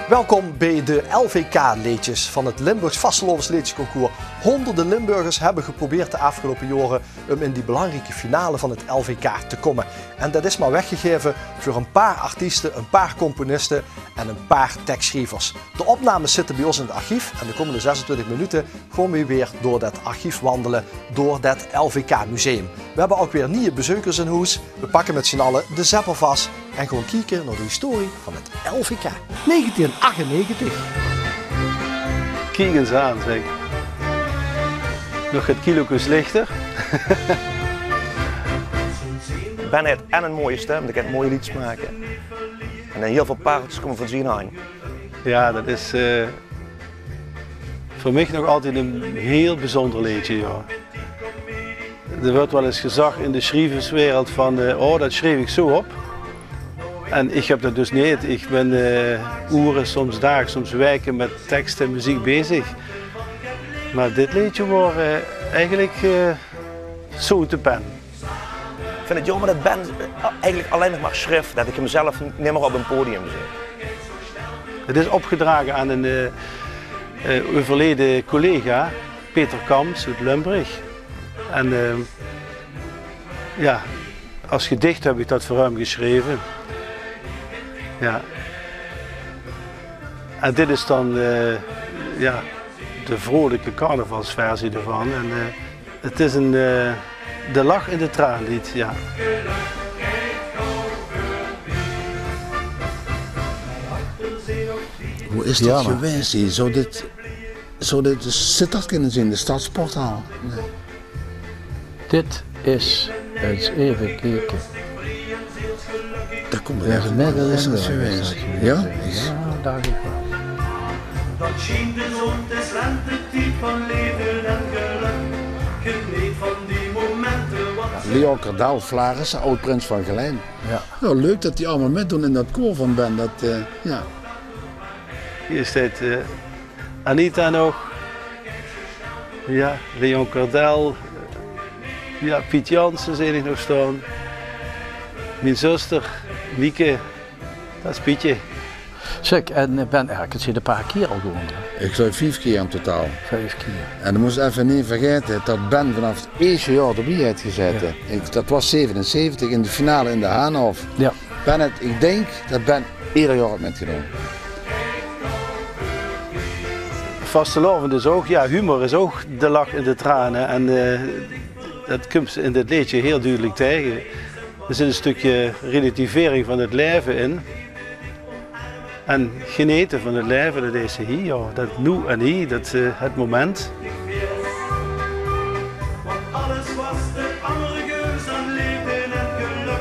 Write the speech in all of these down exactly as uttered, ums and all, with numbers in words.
Welkom bie de L V K-leedjes van 't Limburgs Vastelaovesleedjesconcours. Hóngerde Limburgers höbbe geprobeerd de aafgeloupe jaore um in die belangrieke finale van 't L V K te kómme. En det is mer weggegaeve veur e paar artieste, e paar componiste en e paar tekssjrievers. De opnames zitte bie ós in 't archief en de kómmende zesentwintig minute gaon weej weer door det archief wandele, door det L V K-museum. Weej höbbe ouch weer nieje bezeukers in hoes. Weej pakke mit zien alle de zepper vas en gaon kieke nao de historie van 't L V K. Negentien achtennegentig. Kiek ins aan, zeg. Nog get kilokus lichter. Ben haet en ein mooie stem, dae kan mooie leedjes make. En hiel väöl pareltjes kómme van zien hand. Ja, det is, eh, veur mich nog altied ein hiel bezunjer leedje, ja. D'r wuuert waal ins gezag in de sjrieverswereld van, eh, "Oh, det sjreef ich zo op." En ich höb det dus neet. Ich bin, eh, oere, soms daag, soms waeke mit teks en meziek bezig. Mer dit leedje waor, eh, eigelik, eh, zo oet de pen. Ich vinj 't jaomer det Ben, eh, eigelik allein nog mer sjrif, det ich 'm zelf n-, nimmer op ein podium zeen. Het is opgedrage aan ein, eh, eh, euverleje collega, Peter Camps oet Limburg. En, eh, ja, es gedich höb ich det veur häöm gesjreve. Ja. En dit is dan, eh, ja, de vrolike carnavalsversie d'rvan. En, eh, Het is ein, eh, de lach en de traan leed, ja. Wie is det gewaes hie? Zou dit, zou dit de Zitterd kinne zeen, de Stadspoorthal? Nae. Dit is, ins effe kieke. Dao kump 'r. Is det gewaes? Ja? Ja, dach ich waal. Dat sjient de zon, 't is lentetied van leven en geluk. Geneet van die momente, wat... Ja, Léon Cardel, Flaris, aod-prins van Gelaen. Ja. Nou, leuk det die allemaol mitdoon in det koor van Ben. Det, eh, ja. Hie steit, eh, Anita nog. Ja, Léon Cardel. Ja, Piet Jansen zeen ich nog staon. Mien zuster, Mieke. Det is Pietje. Zeg, en, eh, Ben Erkens haet ein paar kier al gewónne, hè? Ich geluif vief kier in totaal. Vief kier. En dan mós se effe neet vergaete det Ben vanaaf 't ierste jaor d'rbie haet gezaete. Ja. Ich, det waas zevenenzeventig in de finale in de Haanhof. Ja. Ben haet, ich dink det Ben eder jaor haet mitgedaon. Vastelaovend is ouch, ja, humor is ouch de lach en de trane. En, eh, det kump se in dit leedje hiel dudelik taege. D'r zit ein stökske relativering van 't laeve in. En genete van 't laeve, det is hie, ja, det noe en hie, det, eh, 't moment. Want alles was d'r angergeus aan leven en geluk.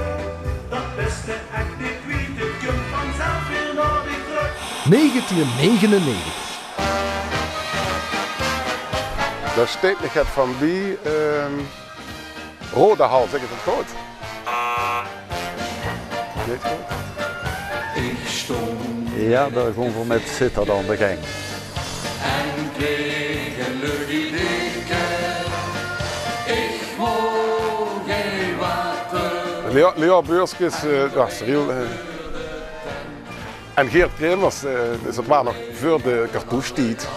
Dat beste echt neet wete, 't kump vanzelf weer nao dich trök. Negentien negenennegentig. Dao steit nog get van bie, ehm, Rodahal, zèk ich 't good? Neet good? Ja, dao gaon v'r mit Zitterd aan de gang. En kreeg ein leuk ideeke. Ich wou gein water. Leo, Leo Beurskes, eh, ja, Cyril, eh. En Geert Kremers, eh, is 't mer nog veur de cartouchetied.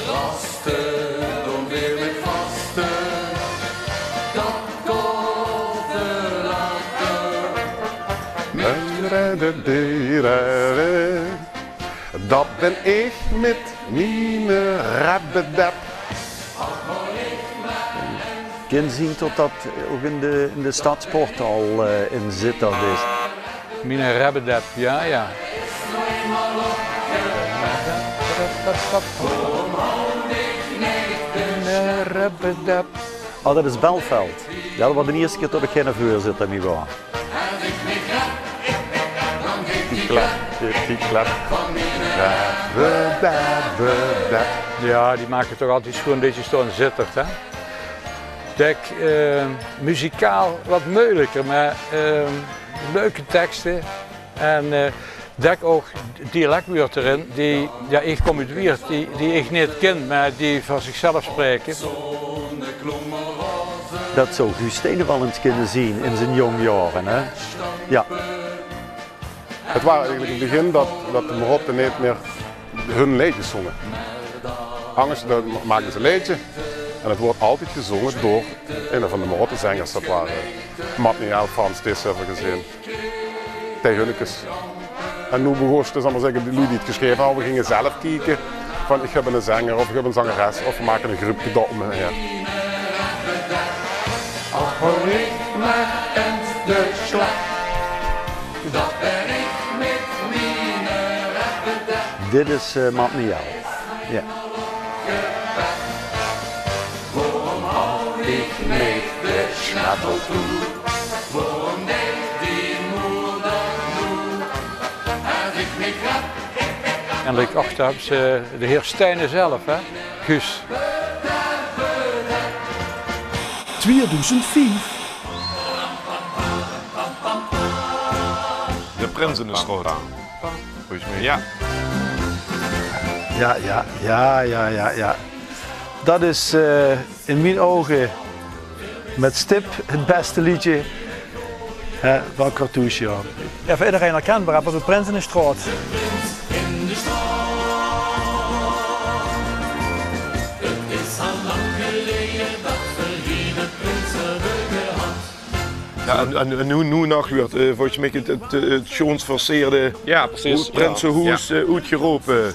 Laste, doon weer mit vaste, dat kós te later. Mit rededere, dat bin ich mit miene rebbedep. Kin zeen tot dat ouch in de, in de Stadspoort al, eh, in Zitterd is. Miene rebbedep, ja, ja. Miene rebbedep. Oh, dat is Belfeld. Ja, dat waor de ierste kier tot ich geine veurzitter mie waor. Die klap, die, die klap. Ja, we, we, we, we. Ja, die make toch altied sjoen leedjes, stoon Zitterd, hè? Dèk, eh, muzikaal wat meuliker, mer, eh, leuke tekste. En, eh, dèk ouch dialekwäörd d'rin, die, ja, ich kóm oet Wieërt, die, die ich neet kin, mer die van zichzelf spraeke. Dat zou Guus Stijnen waal ins kinne zeen in zien jóng jaore, hè? Ja. 't Waar eigelik in 't begin dat, dat de Marotte neet mier hun leedjes zónge. Angers, dan maakde ze e leedje en 't woort altied gezónge door eine van de Marotte-zengers. Dat waar Mat Miel, Frans Thys, höbbe v'r gezeen. Thei Hunnekes. En noe begós, zal ich mer zègke, de luuj die 't gesjreve hawwe, ginge zelf kieke van: ich höb eine zenger of ich höb ein zangeres of v'r make ein gruupke dao óm haer. Och, hoor ich mer ens de slag, dat bön ich mit miene rep. Dit is, eh, Mat Miel. Ja. Waorom haw ich mich de snavel toe? Waorom deeg die moeder noe es ich mich rep? En lik achter höbbe ze de heer Steine zelf, hè? Guus. Tweedoezend vief. De Prins in de Straot. Volges mich. Ja. Ja, ja, ja, ja, ja, ja. Dat is, eh, in mien ouge mit stip 't bèste leedje, hè, van Cartouche, jao. Ja, veur ederein herkenbaar, hè, veur de Prins in de Straot. Ja, en, en, en noe, noe nog weurt, eh, volges mich 't, 't, 't sjoons verseerde, ja, precies, prinsehoes, ja, eh, oetgerope.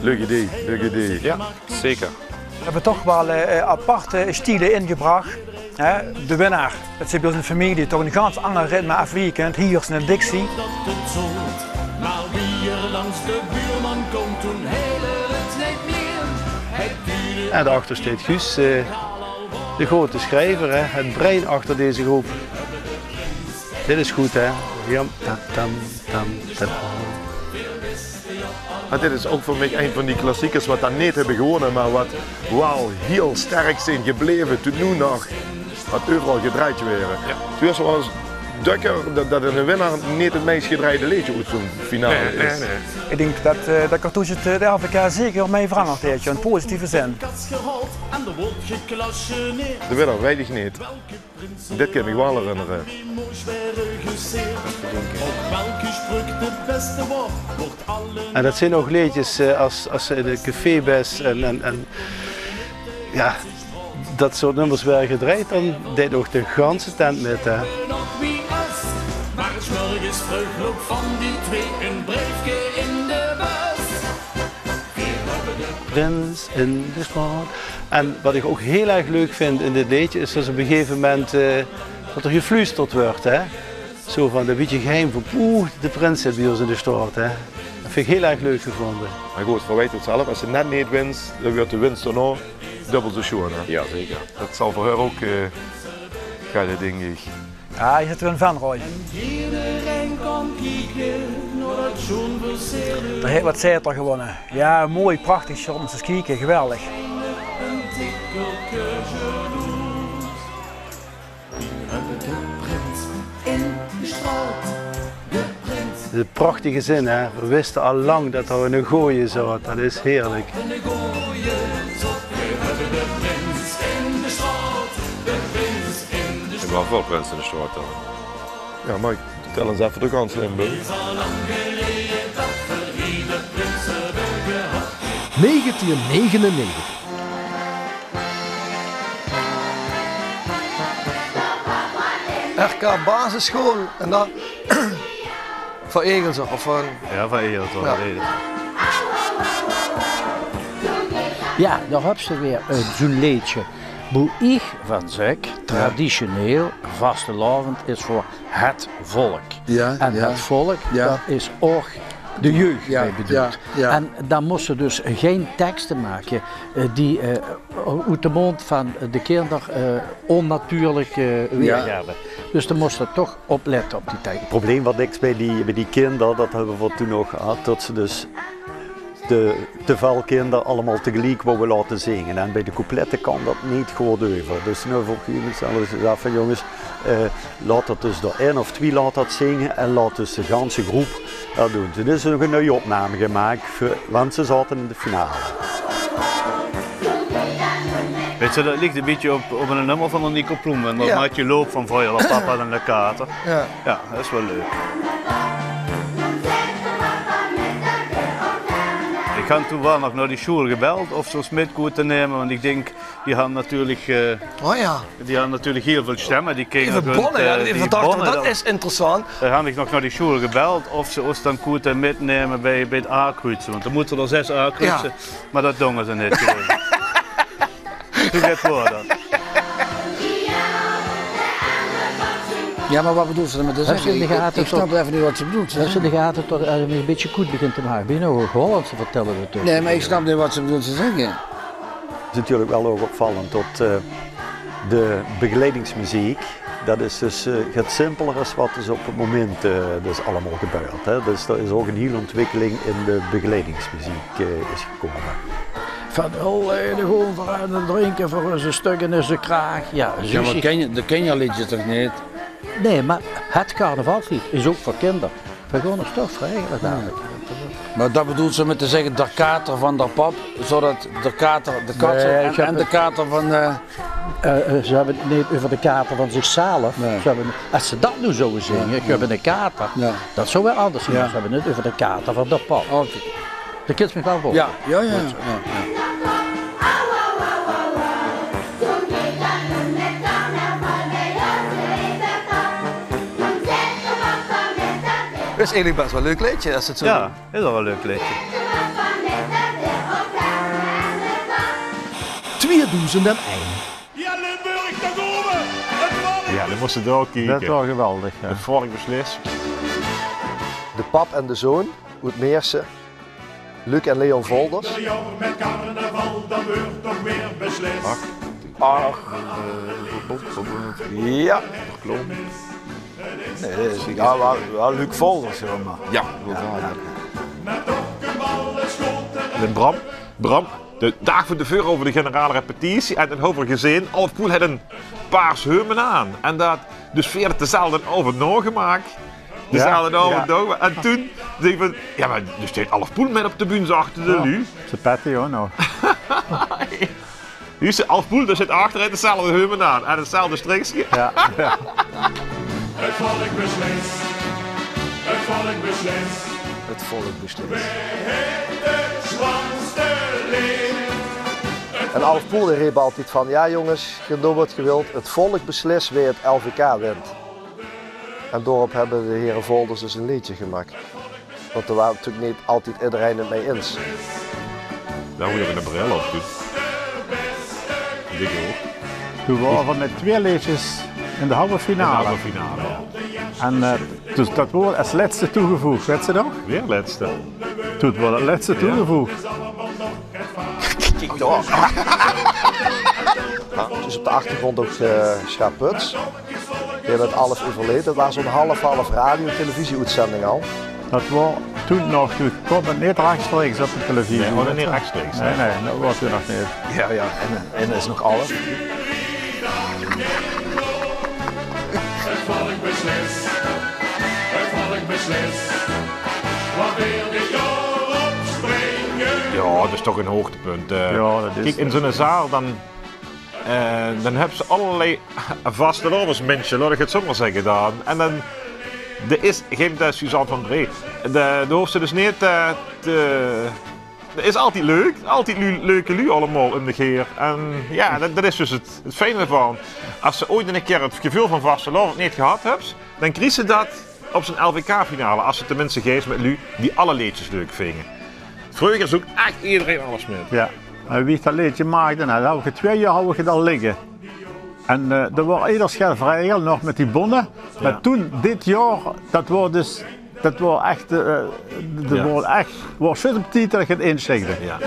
Leuk idee, leuk idee. Ja, zeker. V'r höbbe toch waal, eh, aparte stiele ingebrach, hè. De winnaar, dat zit bie ós in de femilie, toch ein gans anger ritme aafwiekend. Hie is 'ne Dixie. En daoachter steit Guus, eh, de grote sjrijver, hè, 't brein achter deze groep. Dit is good, hè? Jam, tam, tam, tam, tam. Mer dit is ouch veur mich ein van die klassiekers wat dan neet höbbe gewónne, mer wat waal hiel sterk zeen gebleve tot noe nog. Wat euveral gedrejd waere. Ja. 't Waas waal ins dökker dat, dat 'ne winnaar neet 't meis gedreide leedje oet zoe'n finale is. Nae, nae. Ich dink dat, eh, dat Cartouche 't, eh, de L V K zeker mei verangerd haet, in positieve zin. De winnaar weit ich neet. Dit kin ich mich waal herinnere. En dat zeen ouch leedjes, eh, es, es se in e café bès en, en, en, jao, dat soort nummers waere gedrejd, dan deit ouch de ganse tent mit, hè. Prins in de Straot. En wat ich ouch hiel erg leuk vind in dit leedje is dat op e gegeve moment, eh, dat d'r gefluusterd wuuert, hè? Zoe van, e bietje geheim van, poeh, de prins zit bie ós in de straot, hè? Dat vind ich hiel erg leuk gevónje. Mer good, veer weite 't zelf, es se net neet wins, dan wuuert de wins daonao dubbel zoe sjoon, hè? Jao, zeker. Dat zal veur häör ouch, eh, gelde, dink ich. Jao, hie zitte v'r in Venray. D'r haet wat Zaeter gewónne. Jao, mooi, prachtig, zólle v'r ins kieke, geweldig. De prachtige zin, hè. V'r wiste al lang dat d'r eine gooje zaot. Dat is heerlik. Ich waor veur Prins in de Straot dan. Jao, mer vertèl ins effe de gans Limburg. Negentien negenennegentig. R K basisschool en dan van Egels of van... Jao, van Egels, jao. Jao, dao höbs se weer, eh, zoe'n leedje. Boe ich van zèk, traditioneel, vastelaovend is veur het volk. Jao, en het volk, dat is ouch de jeug bie bedoeld. Jao, jao. En dan mós se dus gein tekste make, eh, die, eh, oet de móndj van de kinder, eh, ónnatuurlik, eh, weergaeve. Dus dan mós se toch oplètte op die tekste. 't Probleem wat dèks bie die, bie die kinder, dat höbbe v'r toen nog gehad, dat ze dus de, te väöl kinder allemaol tegeliek wouwe laote zinge. En bie de couplette kan dat neet good euver. Dus noe veur Guus zelf gezag van: jónges, eh, laot dat dus d'r ein of twie laot dat zinge en laot dus de ganse groep dat doon. D'r is nog ein nuuj opname gemaak veur, want ze zaote in de finale. Weits se, dat liek e bietje op, op ein nummer van d'r Nico Ploem. En dat maatje Loop van vreuger, Papa en de kater. Jao. Jao, dat is waal leuk. Han toen waal nog nao die sjoel gebeld of ze ós mit kóste numme, want ich dink, die han natuurlik, eh, die han natuurlik hiel väöl stemme, die kinjer. Eve bónne, jao, die bónne, det is interessant. Dao han ich nog nao die sjoel gebeld of ze ós dan kóste mitnumme bie, bie 't aafkruutse, want dan mótte d'r zès aafkruutse, mer det dónge ze neet, gelöf ich. Zoe geit 't waal dan. Jao, mer waat bedoels se d'r mit te zègke? Ich snap effe neet waat se bedoels te zègke. Höbs se in de gate tot, es ich mich e bietje koet begin te make, begin ich ouch Hollands te vertèlle. Nae, mer ich snap neet waat se bedoels te zègke. 't Is natuurlik waal ouch opvallend tot, eh, de begeleidingszang, det is dus, eh, get simpeler es waat dus op 't moment, eh, dus allemaol gebäört, hè. Dus d'r is ouch ein hiel ontwikkeling in de begeleidingszang, eh, is gekómme. Van, oh, eh, de gewoonte aan 't drinke veur ós e stök in ós kraag. Jao, mer kinjer, de kinjerleedjes toch neet? Nae, mer 't carnavalsleed is ouch veur kinjer. Veer gaon ós toch veur eigelik. Mer det bedoels se mit te zègke, d'r kater van d'r pap, zoedet d'r kater, de kat en, en de kater van, eh, eh, ze höbbe 't neet euver de kater van zichzelf. Nae. Ze höbbe, es ze det noe zouwe zinge, ich höb eine kater, det zouw waal anders zeen. Ze höbbe 't euver de kater van d'r pap. Oké. Det kins se mich waal volge. Jao, jao, jao. Is eigelik bès waal e leuk leedje, es se 't zoe... Jao, is waal e leuk leedje. Twieëdoezend en ein. Jao, Limburg, dao kómme v'r. Jao, dan mós se dao kieke. Det waor geweldig, jao. 't Volk beslis. De pap en de zoon oet Meersse, Luc en Leon Volders. Ieder jaor mit carnaval, dan weurt toch weer beslis. Ach. Ach. Jao. Nae, det is, jao, waal, waal Luc Volders, zègk mer. Jao, inderdaad. En Bram, Bram, de daag van te veure hawwe v'r de generale repetitie en dan hawwe v'r gezeen, Alf Poel haet ein paars hemd aan. En det, dus veer höbbe 't dezelfde aovend naogemaak. Dezelfde aovend naogemaak. En toen zag ich van, jao, mer d'r steit Alf Poel mit op de bühne, zagte de luuj. Ze pette, jao, noe. Zuus se, Alf Poel, dao zit achterein 'tzelfde hemd aan en 'tzelfde strikske. Jao. 't Volk beslis. 't Volk beslis. 't Volk beslis. Wae haet 't sjoonste leed? En Alf Poel, dae reep altied van: "Jao, jónges, geer doot waat geer wilt. 't Volk beslis wae 't L V K wint." En daorop höbbe de here Volders dus ein leedje gemaak. Want dao waor natuurlik neet altied ederein 't mei ins. Dao mót ich eine bril op doon. Dik ouch. Toen waore v'r mit twieë leedjes in de halve finale. In de halve finale, jao. En, eh, dus det woort es lètste toegevoeg, weits se nog? Weer lètste. Toen woort 't lètste toegevoeg. Kiek dao. Jao, dus op de achtergróndj ouch, eh, Sjaap Puts. Dae mit Alf euverleet. Det waas zoe'n half-half radio-televisie-oetzending al. Det waor toen nog, toen kóm 't neet rechstreeks op de televisie. Nae, waor 't neet rechstreeks, nae, nae, det waor toen nog neet. Jao, jao, en, en is nog Alf. 't Volk beslis, 't volk beslis. Waat weer dit jaor op springe. Jao, det is toch ein hoogtepunt. Eh, jao, det is, kiek, in zoe'n zaal dan Eh, dan höbs se allerlei vastelaovesminse, laot ich 't zoe mer zègke dan. En dan, d'r is gein Suzanne van Bree. De, de hoofs se dus neet, eh, te, d'r is altied leuk, altied lu-, leuke luuj allemaol óm dich haer. En jao, det, det is dus 't, 't fijne d'rvan. Es se oeats ein kier 't geveul van vastelaovend neet gehad höbs, dan kriegs se det op zoe'n L V K-finale, es se teminste geis mit luuj die alle leedjes leuk vinge. Vreuger zóng ech ederein alles mit. Jao. En wie ich det leedje maakde, noe, det hawwe v'r twieë jaor hawwe v'r det al ligke. En, eh, d'r waor eder sjerp regel nog mit die bónne. Mer toen, dit jaor, det waor dus, det waor ech, eh, det waor ech, waor zjus op tied det ich 't insjikde. Jao.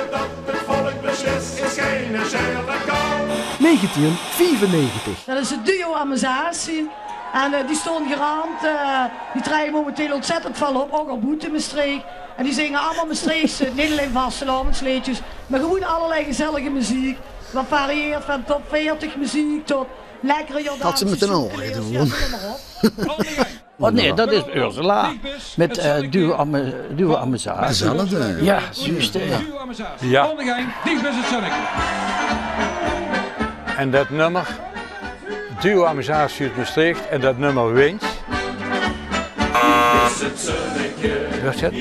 Negentien viefennegentig. Det is 't duo Amazasi. En, eh, die staon garant, eh, die traeje momenteel ontzettend väöl op, ouch al boete Mestreech. En die zinge allemaol Mestreechse, neet allein vastelaovesleedjes, mer gewoen allerlei gezellige meziek. Waat varieert van top veertig meziek tot lekkere Jordaanse soepeleers, jao, neum mer op. Oh nae, det is Ursula mit, eh, duo Ama-, duo Amazasi. Dezelfde. Jao, zjus, jao. Jao. En det nummer, duo Amazasi oet Mestreech en det nummer Wins. Was dat?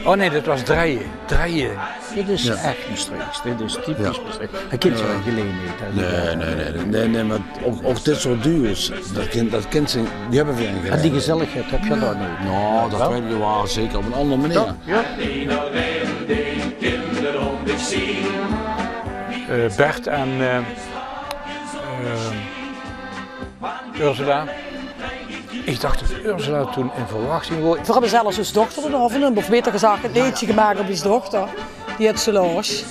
Oh nee, dat was Dreie. Dreie. Dit is echt Mestreechs. Dit is typisch Mestreechs. Hei kins se gein gelegenheid, hè? Nee, nee, nee, nee, nee, maar ook, ook dit soort duo's, dat kent, dat kent ze, die hebben we in. En die gezelligheid heb je daar nooit. Nou, dat weten we wel zeker op een andere manier. Ja. Eh, Bert en eh, eh, Ursula. Ich dach dat Ursula toen in verwachting woor. Veer höbbe zelfs us dochter d'r nao vernuump, of beter gezag, 't leedje gemaak op us dochter. Die hèt ze laos.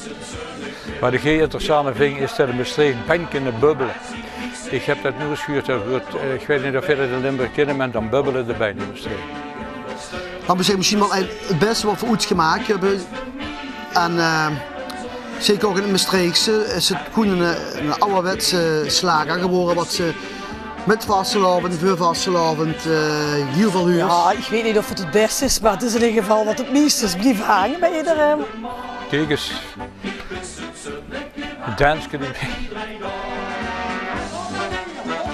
Wat ich hiel interessant ving, is dat in Mestreech bènne kinne bubbele. Ich höb dat noe ins gehuurd, dat weurt, eh, ich weit neet of veer dat in Limburg kinne, mer dan bubbele de bènne in Mestreech. Dan zeen veer mesjien waal 't bèste wat veer oets gemaak höbbe. En eh, zeker ouch in 't Mestreechse is 't gewoen 'n, eh, 'n awwerwetse slager gewore, wat se mit vastelaovend, veur vastelaovend, eh, hiel väöl huurs. Ja, ich weit neet of 't 't bèste is, mer 't is in eder geval wat 't meiste is blieve hange bie ederein. Kiek ins. 'n Danske d'rbie.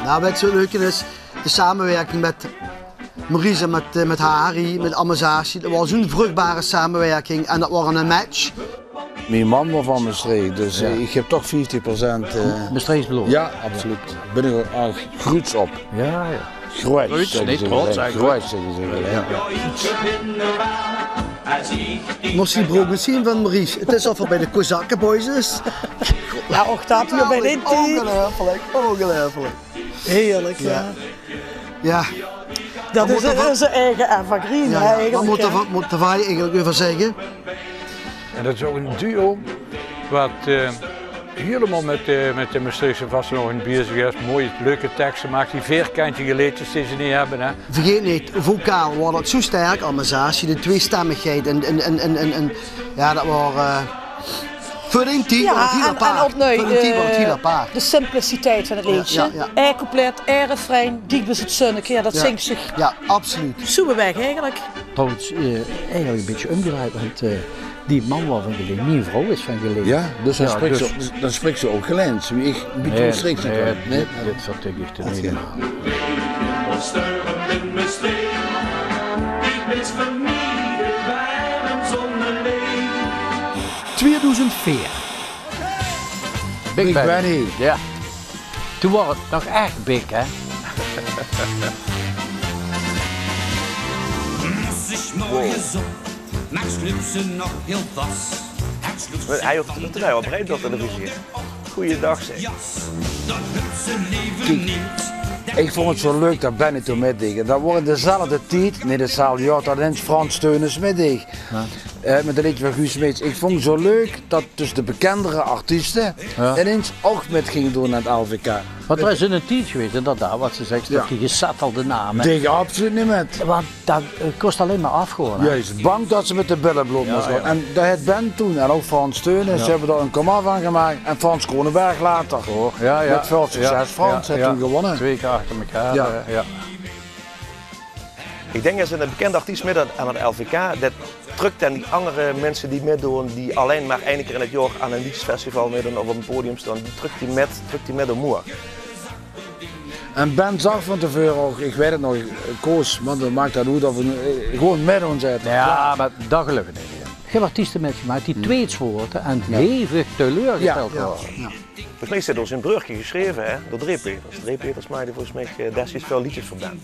Nou, wat zoe leuk is, de samewirking mit Maurice en mit, eh, mit Harry, mit Amazatie, dat waor zoe'n vruchtbare samewirking en dat waor 'n match. Mien mam waor van Mestreech, dus eh, ich höb toch vieftig procent eh, Mestreechs blood. Ja, absoluut. Bin ich ouch erg gruuts op. Ja, ja. Gruuts, zègke ze, gruuts, zègke ze. Mós se die brook ins zeen van Maurice. 't Is of 'r bie de Kozakkeboys is. Ja, och, dat hie bie dit. Ongeluifelik, ongeluifelik. Heerlik, ja. Ja. Dat is oze eige evergreen, hè, eigelik, hè. Wat mótte veer eigelik euver zègke? En dat is ouch 'n duo wat eh, hielemaol mit, eh, mit de Mestreechse vastelaovend bezig is. Mooie, leuke tekste maak. Die veerkantjige leedjes die ze neet höbbe, hè. Vergaet neet, vocaal waor dat zoe sterk, Amazatie, de tweestemmigheid en, en, en, en, en, en ja, dat waor eh, veur dien tied waor 't hiel apaart. Veur dien tied waor 't hiel apaart. De simpliciteit van 't leedje. Ja, ja. Ei couplet, ei refrein, diech bis 't zunneke. Ja, dat zingk ziech zoe weg eigelik. Trouwens, eh, eigelik e bitteke umgedrejd, want eh, die mam waor van Geleen, mien vrouw is van Geleen. Ja, dus dan spriks se ouch Geleens. Wie ich, e bitteke Mestreechs. Nee, dit, dit vertik ich te neet. Twieëdoezend veer. Big Benny. Ja. Toen waor 't nog ech big, hè? Mós ich morges op, maak slupse nog hiel vas. Hei op, op de tv, op Rijnveld Televisie. Goeiedag, zeg. Kiek, ich vónj 't zoe leuk dat Benny toen mitdeeg. En dat waor in dezelfde tied, neet dezelfde jaor, dat ineens Frans Theunisz mitdeeg. Ja. Eh, mit e leedje van Guus Smeets. Ich vónj 't zoe leuk dat dus de bekendere artieste ineens ouch mit ginge doon aan 't L V K. Want d'r is 'ne tied gewees, inderdaad, wat se zeks, dat die gesettelde name. Deeg absoluut neet mit. Want dat eh, kós allein mer aafgaon, hè? Juist, bang dat ze mit de bille bloot mós gaon. Ja, ja. En dat haet Ben toen, en ouch Frans Theunisz, ze höbbe dao 'n komaf aan gemaak. En Frans Kronenberg later. Oh, ja, ja. Mit väöl succes, Frans, haet toen gewónne. Twee kier achter elkaar, ja. Eh, ja. Ich dink, es 'ne bekende artiest mitdeit aan 't L V K, dat trök dan die anger minse die mitdoon, die allein mer eine kier in 't jaor aan e leedjesfestival mitdoon of op e podium stoon, die trök die mit, trök die mit omhoeg. En Ben zag van te veure ouch, ich weit 't nog, Koos, want wat maak dat oet of 'r, eh, gewoen mit ós zit. Ja, mer dat geluif ich neet. Ich höb artieste mitgemaak die tweets waore en hevig teleurgesteld waore. Volges mich is dit door zien breurke gesjreve, hè? Door Dree Peters. Dree Peters maakde volges mich eh, destieds väöl leedjes veur Ben.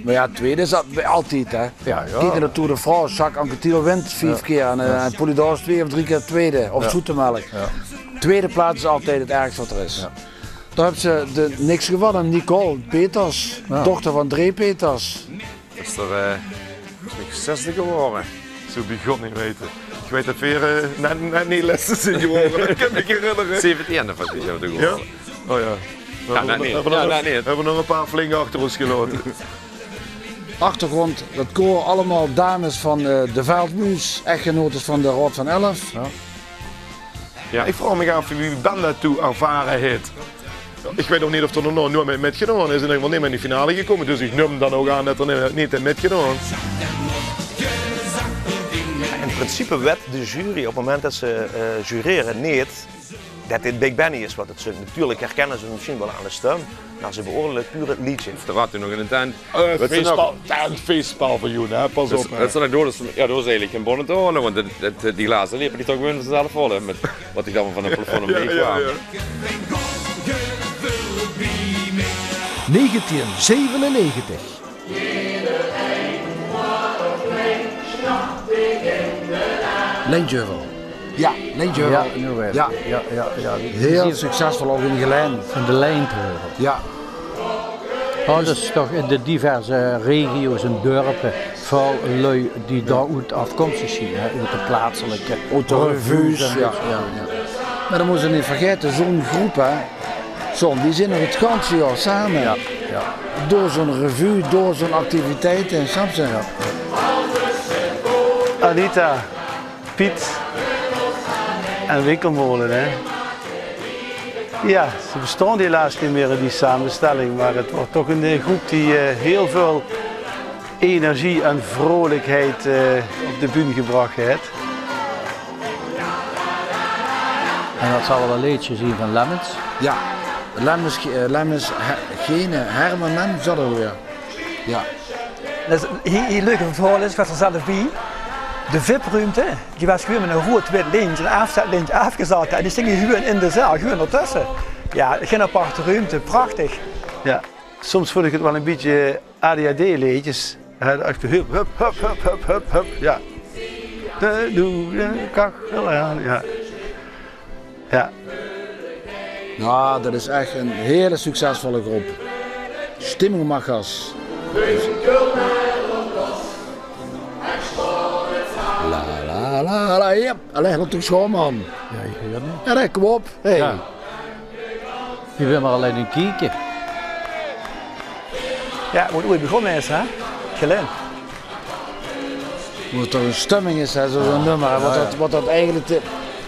Mer ja, tweede is dat altied, hè? Ja, ja. Kiek nao de Tour de France, Jacques Anquetil wint vief kier en eh, en Polydoros twee of drie kier tweede. Of Zoetemelk. Ja. Tweede plaats is altied 't ergste wat d'r is. Ja. Dao höbs se de niks gevanne, Nicole Peters, dochter van Dree Peters. Is d'r eh, is d'r zesde gewaore? Zoe bie God neet weite. Ich weit dat veer eh, net, net neet lèste zeen gewaore. Dat kin ich mich herinnere. Zeventieëne van die zeen veer toen gewaore. Ja? Oh ja. Ja, net neet. Höbbe veer nog e paar flinke achter ós gelaote. Achtergróndj, dat koor, allemaol dames van eh, de Veldjmuus, echtgenotes van de Raod van Elf. Ja. Ja, ich vraog mich aaf wie Ben dat toen ervare haet. Ich weit nog neet of 'r d'r nog noeats mit mitgedaon haet. In eder geval neet mie in de finale gekómme, dus ich num dan ouch aan dat 'r neet, neet haet mitgedaon. In principe wet de jury op 't moment dat ze eh, jurere neet Det dit Big Benny is waat 't zungt. Natuurlik herkinne ze 'm mesjien waal aan de stum, mer ze beoordeile puur 't leedje. D'r waas toen nog in de tent. Eh, feestpal-, tentfeestpaviljoen, hè? Pas op, hè. Det is, det is, jao, dao is eigelik gein bónne te haole, want det, det, die glaze lepe die toch gewoon vanzelf vol, hè, mit waat ich dan van 't plafond omleeg kwaam. Jao, jao. Negentien zevenennegentig. Lintjeuvel. Jao, Lintjeuvel. Jao, noe weer. Jao. Jao, jao, jao. Hiel succesvol ouch in Gelaen. Van de Lintjeuvel. Jao. Oh, det is toch in de diverse regio's en dörpe väöl luuj die dao oet aafkomstig zien, hè, oet de plaatselike revues, jao, jao, jao. Mer det mós se neet vergaete, zoe'n groep, hè. Zoe'n, die zeen nog 't ganse jaor same. Jao, jao. Door zoe'n revue, door zoe'n activiteite, snaps se? Anita, Piet en Winkelmolen, hè. Jao, ze bestaon helaas neet mieë in die samestelling, mer 't waas toch 'n, eh, groep die, eh, hiel väöl energie en vrolikheid, eh, op de bühne gebrach haet. En det zal waal e leedje zien van Lemmens. Jao, Lemmens, eh, Lemmens, He-, gene, Herman Lemmens, det ouch weer. Jao. Det is, hie, hie leuk verhaol is, ich waas d'r zelf bie. De vip-ruumte, die waas gewoon mit e roead-wit lintje, 'n aafzetlintje aafgezat. En die stinge gewoon in de zaal, gewoon d'rtösse. Jao, gein aparte ruumte, prachtig. Jao, soms vónj ich 't waal e bietje A D H D-leedjes. Hè, ech hup, hup, hup. Jao. De, doe de kachel aan, jao. Jao. Jao, det is ech 'n hiel succesvolle groep. Stimmungsmachers. La, la, la, la, jep. Allee, laot toch sjoon, man. Jao, ich huur 't neet. Jao, det klop. Hey. Jao. Ich bön mer allein aan 't kieke. Jao, wo 't oeats begós is, hè? Gelaen. Wo 't toch 'n stumming is, hè, zoe'n nummer, hè, waat det, waat det eigelik de,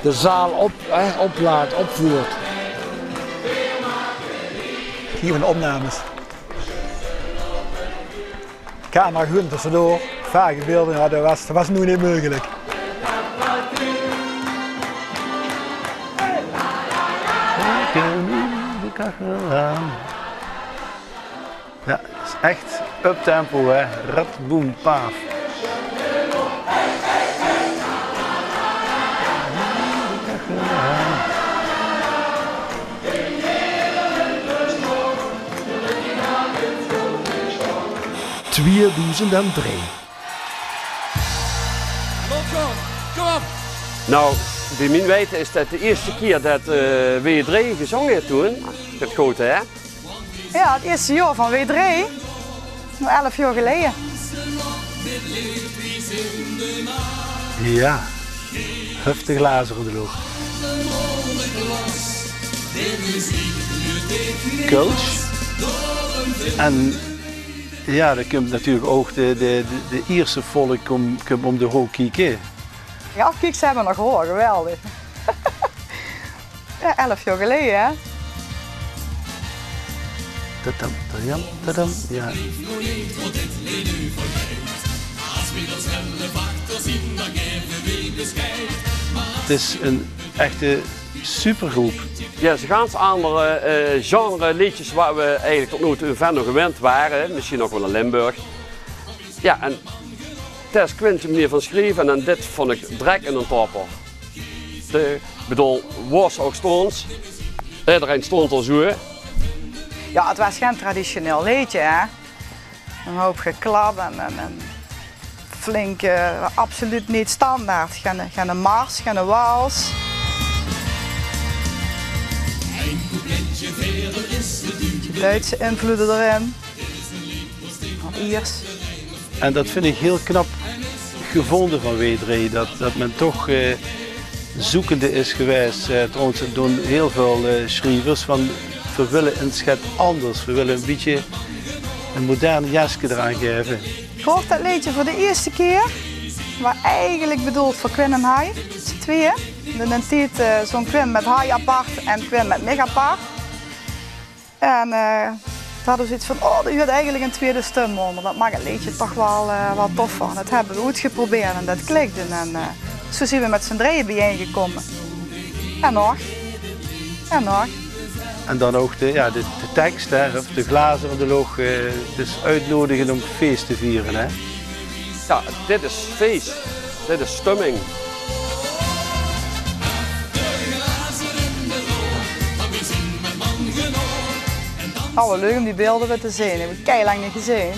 de zaal op, hè, oplaat, opvoert. Hie van de opnames. Camera gewoon tössedoor. Vage beelder, jao, det waas, det waas noe neet meugelik. Jao, 't is ech uptempo, hè. Rat, boem, paaf. Twieëdoezend en drie. Kom op, kom op. Nou, bie mien weite is det de ierste kier det, eh, W drie gezónge haet toen. Det good, hè? Jao, 't ierste jaor van W drie. Noe elf jaor geleje. Jao, huf de glazer oet de loch. Kölsch. En jao, dao kump natuurlik ouch de, de, de, de ierste volk kump, kump óm de hook kieke. Jao, kiek, ze höbbe nog hoor, geweldig. Jao, elf jaor geleje, hè? Tadam, tadam, tadam. Jao. 't Is 'n echte supergroep. Jao, 't is 'n gans anger, eh, genre leedjes waat we eigelik tot noe toe in Venlo gewend wore. Mesjien ouch waal in Limburg. Jao, en det is Quint zien meneer van sjrieve en dit vónj ich drek 'ne topper. De, ich bedoel, wo ze ouch stónge, ederein stónd d'r zoe. Jao, 't waas gein traditioneel leedje, hè. 'N houp geklap en, en, en flink, eh, absoluut neet standaard. Gein, gein mars, gein wals. Duitse invloede d'rin. Iers. En det vinj ich hiel knap gevónje van W drie, det, det me toch, eh, zoekende is gewaes. Eh, trouwens, 't doon hiel väöl, eh, sjrievers van: "Veer wille ins get anders, veer wille e bietje e modern jeske d'raan gaeve." Ich hoort det leedje veur de ierste kier. Waas eigelik bedoeld veur Quint en Hai, z'n twieë. In d'n tied, eh, zóng Quint mit Hai apart en Quint mit mich apart. En, eh, toen hadde we zoiets van: "Oh, dao huurt eigelik 'n twieëde stum bie, want det maak 't leedje toch waal, eh, waal toffer." En det höbbe we oetgeprobeerd en det klikde. En, eh, zoe zien we mit z'n drieje biejein gekómme. En nog. En nog? En dan ouch de, jao, de, de teks, hè, of de glazer in de loch, eh, 't is oetnodige óm fees te viere, hè. Jao, dit is fees. Dit is stumming. Allee, leuk óm die beelder weer te zeen. Höb ich kei lang neet gezeen.